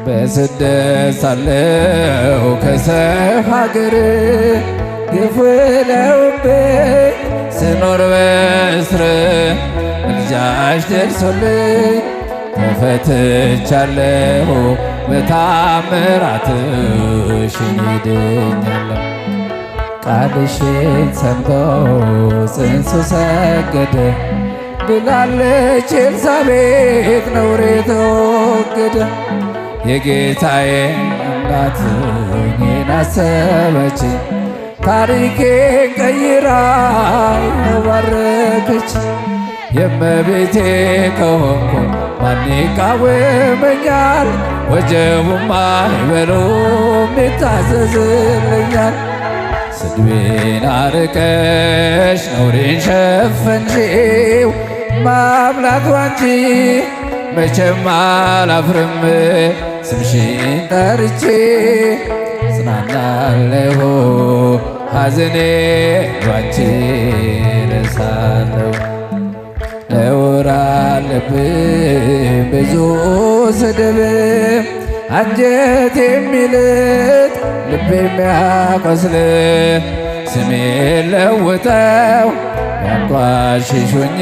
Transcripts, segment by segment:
በስደት ሳለሁ ከሰው ሀገር ግፍ ውለውብኝ ስኖር በእስር ምልጃሽ ደርሶልኝ ተፈትቻለሁ በታምራትሽ እኔ ድኛለሁ። ቃልሽን ሰምቶ ጽንሱ ሰገደ ብላለች ኤልሳቤጥ ነውሬ ተወገደ። የጌታዬ እናት እኔን አሰበችኝ ታሪኬን ቀይራ ባረከች። የእመቤቴ ከሆንኩ ማን ይቃወመኛል? ወጀቡም ማዕበሉም ይታዘዝልኛል። ስድቤን አርቀሽ ነውሬን ሸፈንሽው ማምላክ ባንቺ መቼም አላፍርም። ስምሽን ጠርቼ ጽናናለሁ ሐዘኔ ባንቺ ረሳለሁ። ነውር አለብኝ ብዙ ስድብ አንጀት የሚልጥ ልብ የሚያቆስል ስሜን ለውጠው ያንቋሽሹኝ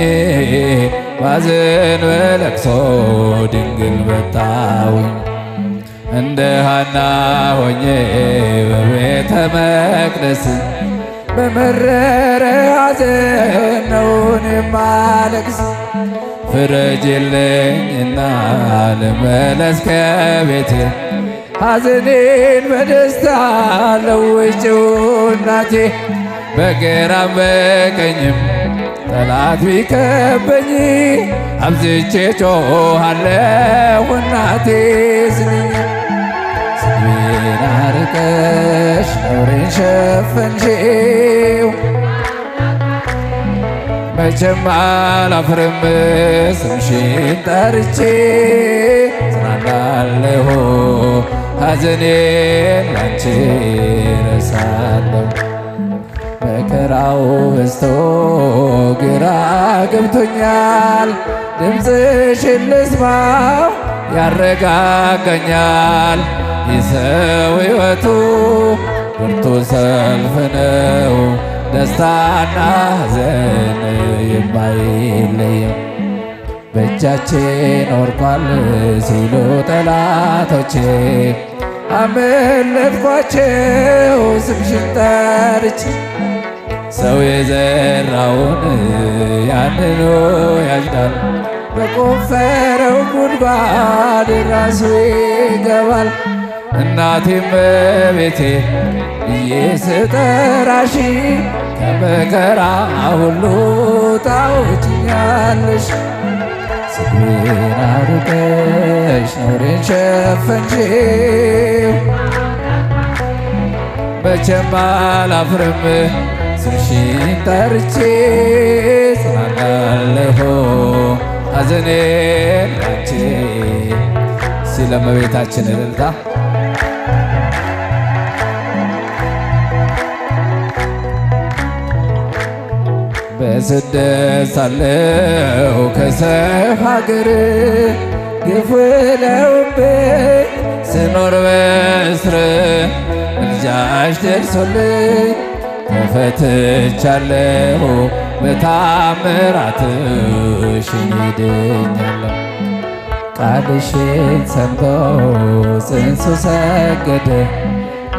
ባዘን በለቅሶ ድንግል መጣሁኝ። እንደ ሐና ሆኜ በቤተ መቅደስ በመረረ ሐዘን ነውን የማለቅስ። ፍረጅልኝና ልመለስ ከቤቴ ሐዘኔን በደስታ ለውጭው እናቴ። በግራም በቀኝም ጠላት ቢከበኝ አብዝቼ ጮኻለሁ እናቴ ስሚኝ። ስድቤን አርቀሽ ነውሬን ሸፈንሽው መቼም አላፍርም ስምሽን ጠርቼ ጽናናለሁ ሐዘኔን ላንቺ ረሳለሁ። መከራው በዝቶ ግራ ገብቶኛል ድምፅሽን ልስማው ያረጋጋኛል። የሰው ሕይወቱ ብርቱ ሰልፍ ነው ደስታና ሐዘን የማይለየው። በእጃችን ወርቋል ሲሉ ጠላቶቼ አመለጥኳቸው ስምሽን ጠርቼ። ሰው የዘራውን ያንኑ ያጭዳል በቆፈረው ጉድጓድ ራሱ ይገባል። እናቴም እመቤቴ ብዬ ስጠራሽ ከመከራ ሁሉ ታውጭኛለሽ። ስድቤን አርቀሽ ነውሬን ሸፈንሽው መቼም አላፍርም ስምሽን ጠርቼ ጽናናለሁ ሐዘኔን ላንቺ። ሲል እመቤታችን እልልታ። በስደት ሳለሁ ከሰው ሀገር ግፍ ውለውብኝ ስኖር በእስር ምልጃሽ ደርሶልኝ ተፈትቻለሁ በታምራትሽ እኔ ድኛለሁ። ቃልሽን ሰምቶ ጽንሱ ሰገደ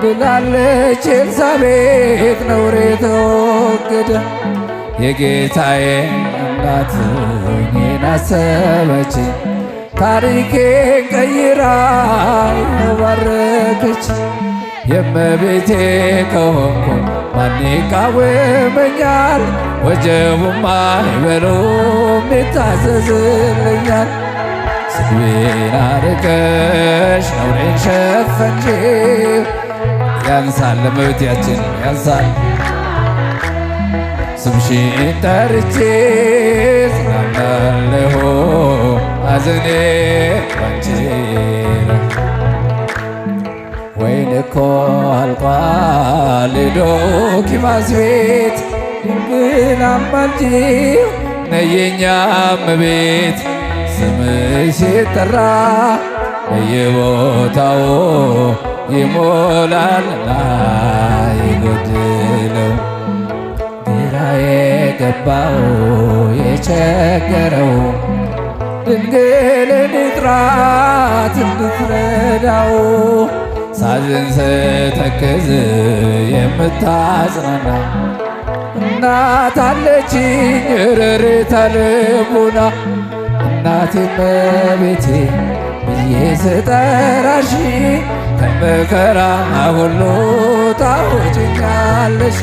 ብላለች ኤልሳቤጥ ነውሬ ተወገደ። የጌታዬ እናት እኔን አሰበችኝ ታሪኬን ቀይራ ባረከች። የእመቤቴ ከሆንኩ ማን ይቃወመኛል? ወጀቡም ማዕበሉም ይታዘዝልኛል። ስድቤን አርቀሽ ነውሬን ሸፈንሽው። ያንሳል ለእመቤታችን ያንሳል። ስምሽን ጠርቼ ጽናናለሁ ሐዘኔ ባንቺ። ወይን እኮ አልቋል ዶኪማስ ቤት ድንግል አማልጂው ነይ የእኛም ቤት። ስምሽ ሲጠራ በየቦታው ይሞላልና የጎደለው ግራ የገባው የቸገረው ድንግልን ጥራት እንድትረዳው ሳዝን ስተክዝ የምታጽናና እናት አለችኝ ርርተ ልቡና እናቴ እመቤቴ ብዬ ስጠራሽ ከመከራ ሁሉ ታወጪኛለሽ።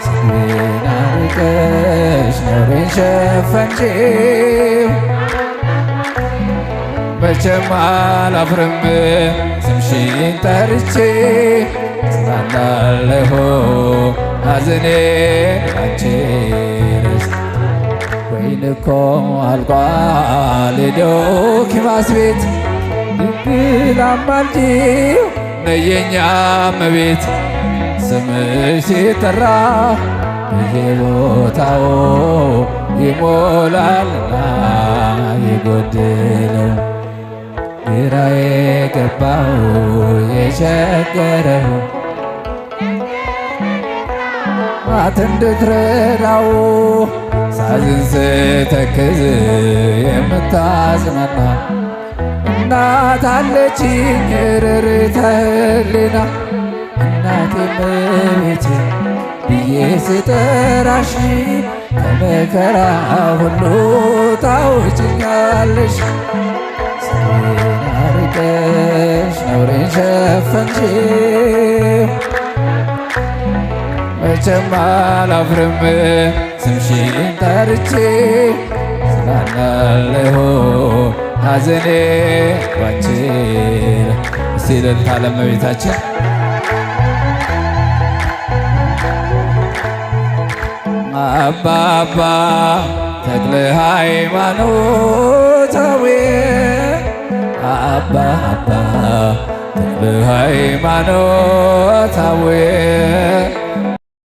ስሜን አርቀሽ ነውሬን ሸፈንሽው መቼም አላፍርም ስምሽን ጠርቼ ጽናናለሁ ሐዘኔን ባንቺ ረስቼ። ወይን እኮ አልቋል የዶኪማስ ቤት ድንግል አማልጂው ነይ የኛ እመቤት ስምሽ ሲጠራ በየቦታው ይሞላልና የጎደለው ግራ የገባው የቸገረው ናት እንድትረዳው ሳዝን ስተክዝ የምታጽናና እናት አለችኝ ርርተ ሕሊና እናቴ እመቤቴ ብዬ ስጠራሽ ከመከራ ሁሉ ታውጭኛለሽ። ስሜን አርቀሽ ነውሬን ሸፈንሽው መቼም አላፍርም ስምሽን ጠርቼ ጽናናለሁ ሐዘኔ ባንቺ። እስቲ እልልታ ለእመቤታችን። አባ አባ ተክለ ሃይማኖት አባ አባ ተክለ ሃይማኖት አቡዬ